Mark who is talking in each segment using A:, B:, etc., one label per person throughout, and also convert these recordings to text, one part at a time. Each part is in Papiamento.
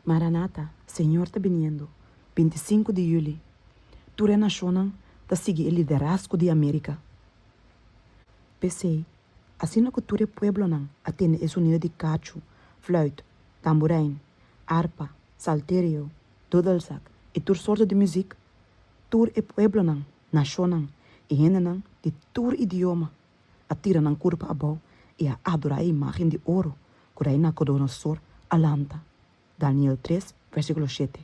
A: Maranata, Señor ta biniendo, 25 di yüli. Tur e nashonnan ta sigui e liderazgo di Amerika. P'esei, asina ku tur e pueblonan a tende e sonido di kachu, flùit, tamburein, arpa, salterio, dudelzak i tur sorto di muzik, tur e pueblonan, nashonnan i hendenan di tur idioma a tira nan kurpa abou i a adorá e imágen di oro ku Rei Nakodonosor a lanta. Daniel tres, versíkulo shete.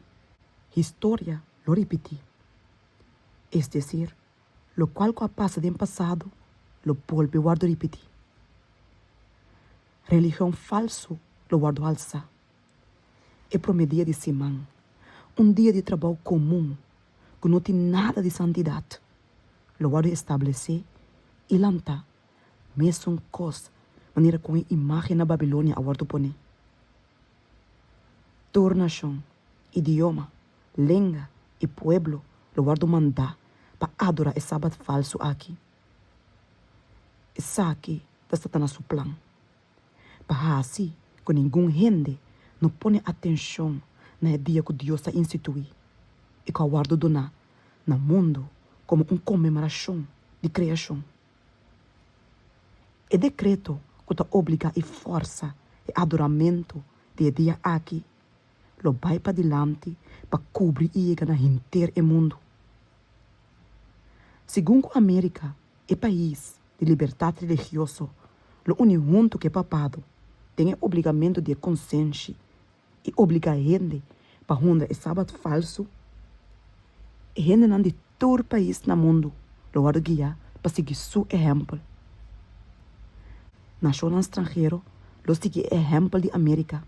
A: Historia lo ripití. Es desir, lokual ku a pasa den pasado lo bolbe wòrdu ripití. Religion falsu lo wòrdu halsá. E promé dia di siman, un dia di trabou komun ku no tin nada di santidat, lo wòrdu establesé i lantá mesun kos manera kon e imágen na Babilonia a wòrdu poné. Tur nashon, idioma, lenga i pueblo lo wòrdu mandá pa adorá e sabat falsu aki. Esaki ta Satanas su plan, pa hasi ku ningun hende no pone atenshon na e dia ku Dios a instituí i ku a wòrdu duná na mundu komo un konmemorashon di kreashon. E dekreto ku ta obligá i fòrsa e adoramentu di e dia aki lo bai padilanti pa kubri i yega na henter e mundu. Segun ku Amerika, e pais di libertat religioso, lo uni huntu ku e papado den e obligamentu di e konsenshi i obligá hende pa honra e sabat falsu, e hendenan di tur pais na mundu lo wòrdu guiá pa sigui su ehèmpel. Nashonnan stranhero lo sigui e ehèmpel di Amerika.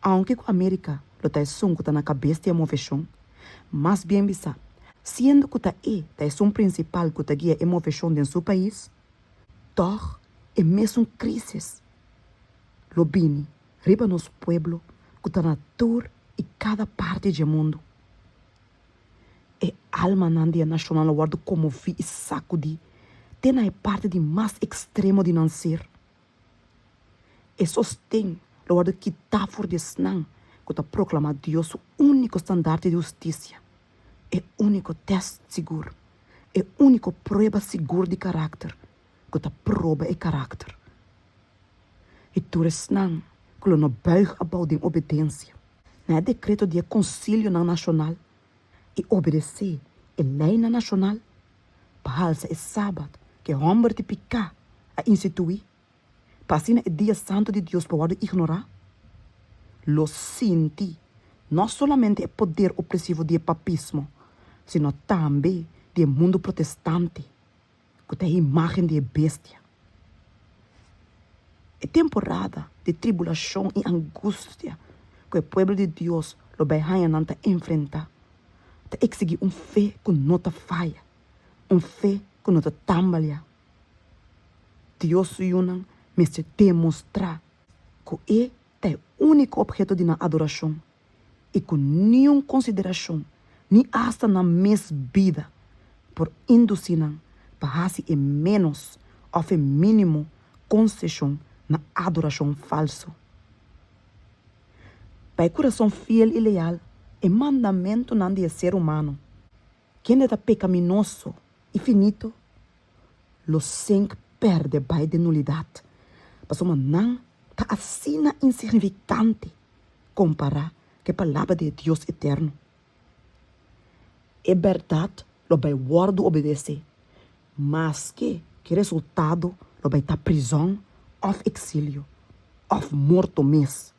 A: Aunke ku Amerika lo ta esun ku ta na kabes di e moveshon, mas bien bisá, siendo ku ta e ta esun prinsipal ku ta guia e moveshon den su pais, tòg e mesun krísis lo bini riba nos pueblo ku ta na tur i kada parti dje mundu. E almanan di e nashonnan lo wòrdu komoví i sakudí te na e parti di mas ekstremo di nan ser. E sosten lo wòrdu kitá for di esnan ku ta proklamá Dios su úniko standarte di hustisia, e úniko tèst sigur, e úniko prueba sigur di karakter ku ta proba e karakter. I tur esnan ku lo no buig abou den obedensia na e dekreto di e konsilionan nashonal i obedesé e leinan nashonal pa halsa e sabat ku e hòmber di piká a instituí, pa asina e dia santu di Dios por wòrdu ignorá, lo sinti no solamente e poder opresivo di e papismo, sino tambe di e mundu protestante. ku ta e imágen di e bestia. E temporada di tribulashon i angustia ku e pueblo di Dios lo bai haña nan ta enfrentá, ta eksigí un fe ku no ta faya, un fe ku no ta tambaleá. Dios su yunan mester demostrá ku e ta e úniko opheto di nan adorashon i ku niun konsiderashon, ni asta nan mes bida, por indusí nan pa hasi e ménos òf e mínimo konseshon na adorashon falsu. Pa e kurason fiel i leal, e mandamentunan di e ser humano, kende ta pekaminoso i finito, lo sink pèrdè bai den nulidat, pasobra nan ta asina insignifikante kompará ku e Palabra di e Dios eterno. E bèrdat lo bai wòrdu obedesé, maske ku e resultado lo bai ta prizòn òf eksilio òf morto mes.